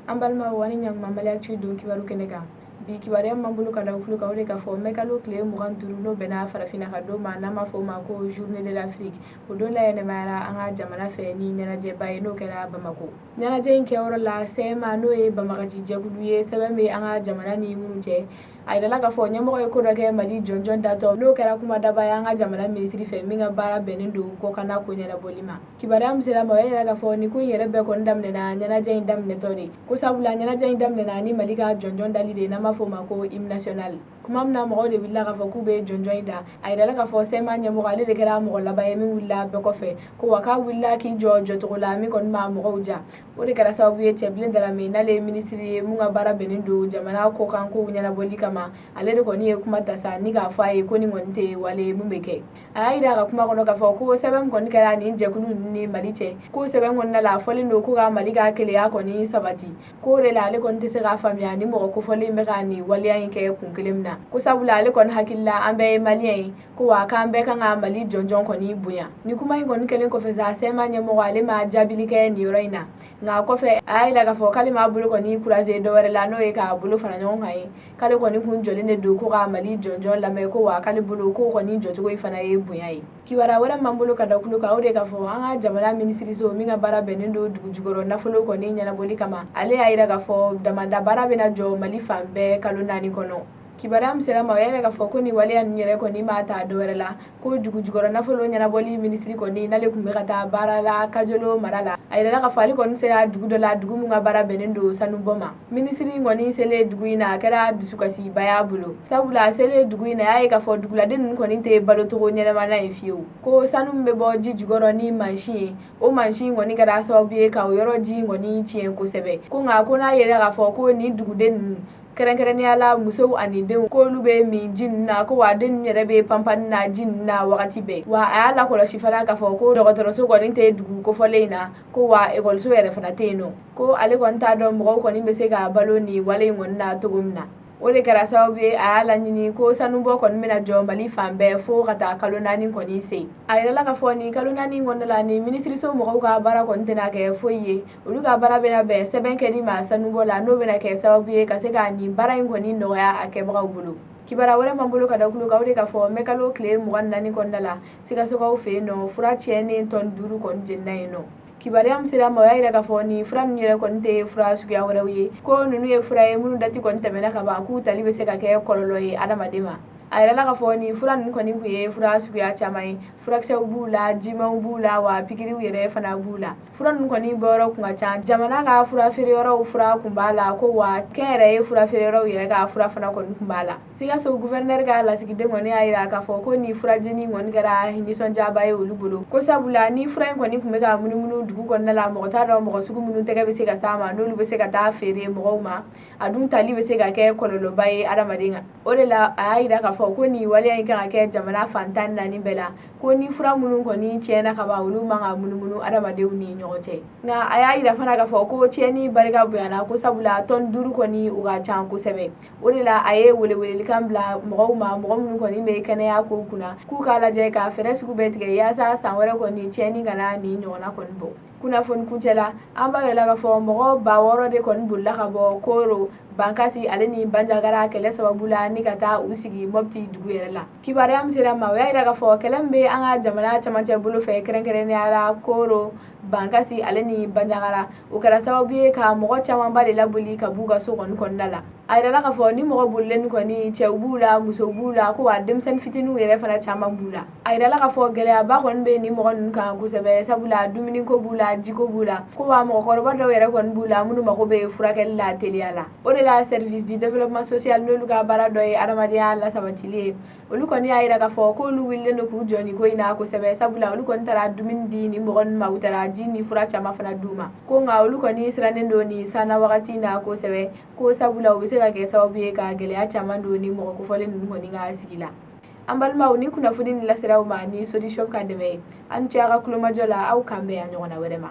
An balimaw, ani ɲankuma. Mali Actu don kibaru kɛnɛ kan bi, kibaruya min b'an bolo ka da tulo kan, o de k'a fɔ mɛkalo tile 25, n'o bɛnna farafinna ka don ma, n'an b'a fɔ o ma ko Journée de l'Afrique, o don la yɛlɛmayara an ka jamana fɛ ni ɲɛnajɛba ye, n'o kɛra Bamako. Ɲɛnajɛ in kɛyɔrɔ la, CMA, n'o ye banbagaci jɛkulu ye, sɛbɛn bɛ an ka jamana ni minnu cɛ, a yirala k'a fɔ ɲɛmɔgɔ ye ko dɔ kɛ Mali jɔnjɔn datɔ, n'o kɛra kuma daba ye an ka jamana minisiri fɛ min ka baara bɛnnen don kɔkanna ko ɲɛnabɔli ma. Kibaruya min sera ma, o y'a yira k'a fɔ nin ko in yɛrɛ bɛɛ kɔni daminɛna ɲɛnajɛ in daminɛtɔ de ko sabula ɲɛnajɛ in daminɛna ni Mali ka jɔnjɔn dali de ye, n'an b'a fɔ o ma ko hymne national. Kuma min na mɔgɔw de wulila k'a fɔ k'u bɛ jɔnjɔn in da, a yirala k'a fɔ CMA ɲɛmɔgɔ, ale de kɛra mɔgɔ laban ye min wulila bɛɛ kɔfɛ, ko wa k'a wulila k'i jɔ jɔcogo la min kɔni ma mɔgɔw ja. O de kɛra sababu ye Cɛbilen Darame, n'ale ye minisiri ye mun ka baara bɛnnen don jamana kɔkan kow ɲɛnabɔli kama, ale de kɔni ye kuma ta sa ni k'a fɔ a ye ko nin kɔni tɛ wale mun bɛ kɛ. A y'a yira a ka kuma kɔnɔ k'a fɔ ko sɛbɛn min kɔni kɛra nin jɛkulu ninnu ni Mali cɛ, ko sɛbɛn kɔnɔna la, a fɔlen don ko ka Mali ka keleya kɔni sabati, ko de la ale kɔni tɛ se k'a faamuya ni mɔgɔ kofɔlen bɛ ka nin waleya in kɛ kun kelen min na, ko sabula ale kɔni hakili la, an bɛɛ ye Maliyɛn ye, ko wa k'an bɛɛ kan ka Mali jɔnjɔn kɔni bonya. Ni kuma in kɔni kɛlen kɔfɛ sa, CMA ɲɛmɔgɔ, ale ma jaabili kɛ nin yɔrɔ in na, nka kɔfɛ a y'a yira k'a fɔ k'ale m'a bolo kɔni croiser dɔwɛrɛ la, n'o ye k'a bolo fara ɲɔgɔn kan ye, k'ale kɔni kun jɔlen de don ko ka Mali jɔnjɔn lamɛn, ko wa k'ale bolo ko kɔni jɔcogo in fana ye bonya ye. Kibaruya wɛrɛ m'an bolo ka da tulo kan, o de k'a fɔ an ka jamana minisiriso min ka baara bɛnnen don dugu jukɔrɔ nafolo kɔni ɲɛnabɔli kama, ale y'a yira k'a fɔ damanda baara bɛna jɔ Mali fan bɛɛ kalo 4 kɔnɔ. Kibaruya min sera ma, o y'a yira k'a fɔ ko nin waleya ninnu yɛrɛ kɔni ma ta dɔwɛrɛ la, ko dugu jukɔrɔ nafolo ɲɛnabɔli minisiri kɔni, n'ale tun bɛ ka taa baara la Kajolo mara la, a yirala k'a fɔ ale kɔni sera dugu dɔ la, dugu min ka baara bɛnnen don sanubɔ ma. Minisiri kɔni selen dugu in na, a kɛra dusukasiba y'a bolo, sabula a selen dugu in na, a y'a ye k'a fɔ duguladen ninnu kɔni tɛ balocogo ɲɛnama na ye fiyewu, ko sanu min bɛ bɔ ji jukɔrɔ ni mansin ye, o mansin kɔni kɛra sababu ye ka o yɔrɔ ji kɔni tiɲɛ kosɛbɛ. Ko nka ko n'a yɛrɛ k'a fɔ ko nin duguden ninnu, kɛrɛnkɛrɛnnenya la musow ani denw, k'olu bɛ min ji ninnu na, ko wa den ninnu yɛrɛ bɛ panpanni na ji ninnu na wagati bɛɛ. Wa a y'a lakɔlɔsi fana k'a fɔ ko dɔgɔtɔrɔso kɔni tɛ dugu kofɔlen in na, ko wa ekɔliso yɛrɛ fana tɛ yen nɔ, ko ale kɔni t'a dɔn mɔgɔw kɔni bɛ se ka balo nin wale in kɔni na cogo min na. O de kɛra sababu ye a y'a laɲini ko sanubɔ kɔni bɛna jɔ Mali fan bɛɛ fo ka taa kalo 4 kɔni se. A yirala k'a fɔ nin kalo 4 kɔnɔna la, ni minisiriso mɔgɔw ka baara kɔni tɛna kɛ foyi ye, olu ka baara bɛna bɛn sɛbɛn kɛli ma sanubɔ la, n'o bɛna kɛ sababu ye ka se ka nin baara in kɔni nɔgɔya a kɛbagaw bolo. Kibaruya wɛrɛ m'an bolo ka da tulo kan, o de k'a fɔ mɛkalo tile 24 kɔnɔna la, Sikasokaw fɛ yen nɔ, fura tiɲɛnen tɔni 5 kɔni jenina yen nɔ. Kibaruya min sera ma, o y'a yira k'a fɔ nin fura ninnu yɛrɛ kɔni tɛ fura suguya wɛrɛw ye, ko ninnu ye fura ye minnu dati kɔni tɛmɛna ka ban, k'u tali bɛ se ka kɛ kɔlɔlɔ ye adamaden ma. A yirala k'a fɔ nin fura ninnu kɔni tun ye fura suguya caman ye, furakisɛw b'u la, jimanw b'u la, wa pikiriw yɛrɛ fana b'u la. Fura ninnu kɔni bɔyɔrɔ kun ka ca, jamana ka fura feereyɔrɔw fura kun b'a la, ko wa kɛnyɛrɛye fura feereyɔrɔw yɛrɛ ka fura fana kɔni kun b'a la. Sikaso gouverneur ka lasigiden kɔni y'a yira k'a fɔ ko nin furajeni kɔni kɛra nisɔndiyaba ye olu bolo, ko sabula ni fura in kɔni tun bɛ ka munumunu dugu kɔnɔna la, mɔgɔ t'a dɔn mɔgɔ sugu minnu tɛgɛ bɛ se ka s'a ma, n'olu bɛ se ka taa feere mɔgɔw ma, a dun tali bɛ se ka kɛ kɔlɔlɔba ye adamaden kan. O de la a y'a yira k'a fɔ ko nin waleya in kan ka kɛ jamana fan 14 bɛɛ la, ko ni fura minnu kɔni tiɲɛna ka ban, olu man ka munumunu adamadenw ni ɲɔgɔn cɛ. Nka a y'a yira fana k'a fɔ ko tiɲɛni barika bonyana, ko sabula tɔni 5 kɔni, u ka ca kosɛbɛ. O de la a ye welewelelikan bila mɔgɔw ma, mɔgɔ minnu kɔni bɛ kɛnɛya ko kunna, k'u k'a lajɛ ka fɛɛrɛ sugu bɛɛ tigɛ yaasa san wɛrɛ kɔni tiɲɛni kana nin ɲɔgɔnna kɔni bɔ. Kunnafoni kuncɛ la, an b'a yira k'a fɔ mɔgɔ 6000 de kɔni bolila ka bɔ Koro, Bankasi ale ni Banjagara kɛlɛ sababu la ni ka taa u sigi Mɔpti dugu yɛrɛ la. Kibaruya min sera ma, o y'a yira k'a fɔ kɛlɛ min bɛ an ka jamana camancɛ bolo fɛ, kɛrɛnkɛrɛnnenya la Koro, Bankasi ale ni Banjagara, o kɛra sababu ye ka mɔgɔ camanba de laboli ka b'u ka so kɔni kɔnɔna la. A yirala k'a fɔ ni mɔgɔ bolilen kɔni, cɛw b'u la, musow b'u la, ko wa denmisɛnnin fitininw yɛrɛ fana caman b'u la. A yirala k'a fɔ gɛlɛyaba kɔni bɛ nin mɔgɔ ninnu kan kosɛbɛ, sabula dumuniko b'u la, jiko b'u la, ko wa mɔgɔkɔrɔba dɔw yɛrɛ kɔni b'u la minnu mago bɛ furakɛli la teliya la. O de la Service du développement social, n'olu ka baara dɔ ye adamadenya lasabatili ye, olu kɔni y'a yira k'a fɔ k'olu wulilen don k'u jɔ nin ko in na kosɛbɛ, sabula olu kɔni taara dumuni di nin mɔgɔ ninnu ma, u taara ji ni fura caman fana d'u ma, ko nka olu kɔni sirannen don nin sanna wagati in na kosɛbɛ, ko sabula u bɛ se ka kɛ sababu ye ka gɛlɛya caman don ni mɔgɔ kofɔlen ninnu kɔni ka sigi la. An balimaw, ni kunnafoni ni lasera aw ma ni Sodishop ka dɛmɛ ye. An ce a ka kulomajɔ la, aw k'an bɛn a ɲɔgɔnna wɛrɛ ma.